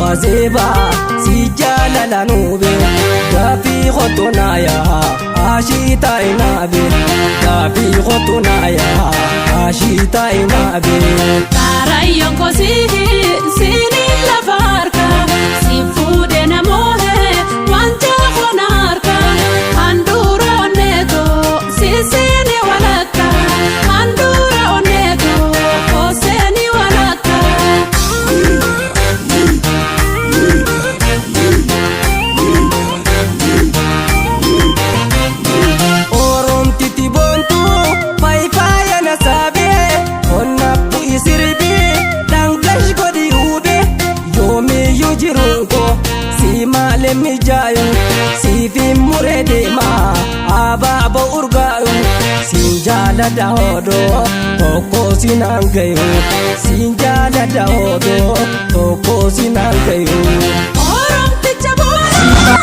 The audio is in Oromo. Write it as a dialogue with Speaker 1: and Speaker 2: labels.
Speaker 1: Azeeba si jaalala nuube gaafii kottu naayaa ashii taa'inaabe gaafii kottu naayaa ashii taa'inaabe.
Speaker 2: Karayyoon kosii siiniin lafa harka si fuudhee namoohee wanta koona harka handhuura onneetoo siseeni walakka handhuura onneetoo koseeni walakka.
Speaker 1: Oromtiti boontuu faayifaaya na saabee qonna bu'i sirbii dhangash godhi huubee yoomiyyuu jiruun koo si maalee mijaayu siifi muree deemaa abaaboo urgaayu siin jaaladha hodoo tokko sinaan gayu siin jaaladha hodoo tokko sinaan gayu.